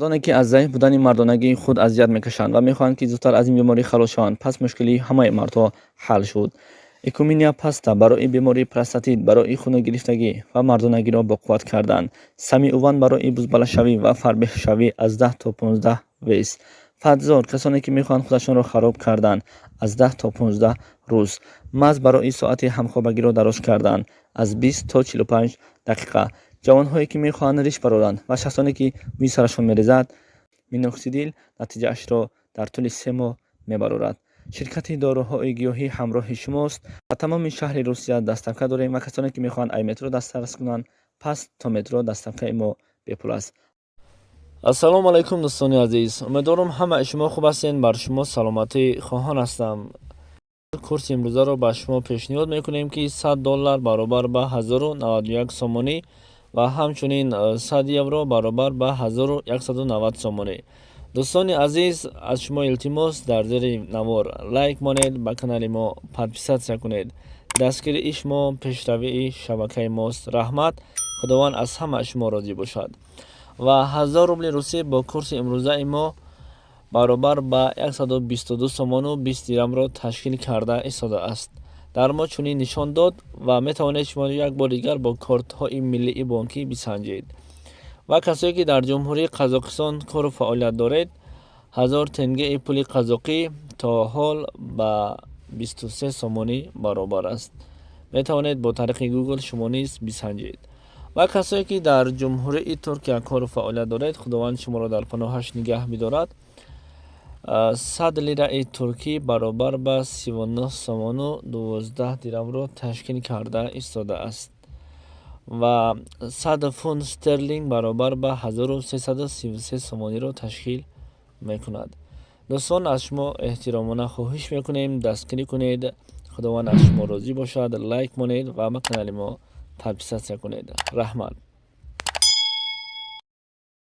Мардоне, ки аз заиф будани мардонагии худ азият мекашанд ва мехоҳанд, ки зудтар аз ин беморӣ халос шаванд, пас мушкилии ҳамаи мардҳо ҳал шуд. Экуминия паста барои бемории простатит, барои хуногирифтагӣ ва мардонагиро боқувват кардан. Самиуван барои бузбалашавӣ ва фарбеҳшавӣ, аз 10 то 15 вес. Фатзор, касоне ки мехоҳанд худашонро хароб кардан, аз 10 то 15 рӯз. Маз барои соати ҳамхобагиро дароз кардан, аз 20 то 45 дақиқа. Ҷавонҳое, ки мехоҳанд риш бароранд, ва шахсоне, ки мӯи сарашон мерезад, миноксидил натиҷаашро дар тӯли 3 моҳ мебарорад. Ширкати доруҳои гиёҳӣ ҳамроҳи шумост ва тамоми шаҳри Русия доставка дорем. Ва касоне, ки мехоҳанд ай метро дастрас кунанд, пас то метро доставкаи мо бепул аст. Ассалому алайкум, дӯстони азиз! Умедворам, ҳамаи шумо хуб ҳастед. Бар шумо саломатӣ хоҳон ҳастам. Курси имрӯзаро ба шумо пешниҳод мекунем, ки 100 доллар баробар ба 1091 сомонӣ ва ҳамчунин 100 евро баробар ба 1190 сомонӣ. Дӯстони азиз, аз шумо илтимос: дар зери навор лайк монед, ба канали мо подписаться кунед. Дастгирии шумо пешравии шабакаи мост. Раҳмат, Худованд аз ҳамаи шумо розӣ бошад. Ва 1000 рубли русӣ бо курси имрӯзаи мо баробар ба 122 сомону 20 дирамро ташкил карда истодааст. Дар мо чунин нишон дод ва метавонед шумо як бори дигар бо кортҳои миллии бонкӣ бисанҷед. Ва касое, ки дар Ҷумҳурии Қазоқистон кору фаъолият доред, 1000 тенгеи пули қазоқӣ то ҳол ба 23 сомонӣ баробар аст. Метавонед бо тариқи Гугл шумо низ бисанҷед. Ва касое, ки дар Ҷумҳурии Туркия кору фаъолият доред, Худованд шуморо дар паноҳаш нигаҳ бидорад, 100 лираи туркӣ баробар ба 39 сомону 12 дирамро ташкил карда истодааст ва 100 фунт стерлинг баробар ба 1333 сомониро ташкил мекунад. Дӯстон, аз шумо эҳтиромона хоҳиш мекунем, дастгирӣ кунед. Худованд аз шумо розӣ бошад. Лайк монед ва ба канали мо подписаться кунед. Раҳмат.